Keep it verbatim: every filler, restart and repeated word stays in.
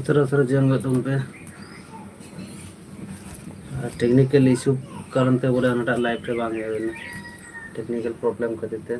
ᱥᱚᱨᱟᱥᱚᱨᱤ ᱡᱚᱭᱮᱱ ᱜᱚᱫ ᱛᱟᱵᱚᱱ ᱯᱮ᱾ ᱟᱨ ᱴᱮᱠᱱᱤᱠᱮᱞ ᱤᱥᱩ ᱠᱟᱨᱚᱱ ᱛᱮ ᱵᱚᱞᱮ ᱚᱱᱟᱴᱟᱜ ᱞᱟᱭᱤᱵᱷ ᱨᱮ ᱵᱟᱝ ᱦᱮᱡ ᱦᱩᱭ ᱞᱮᱱᱟ, ᱴᱮᱠᱱᱤᱠᱮᱞ ᱯᱨᱚᱵᱞᱮᱢ ᱠᱷᱟᱹᱛᱤᱨ ᱛᱮ᱾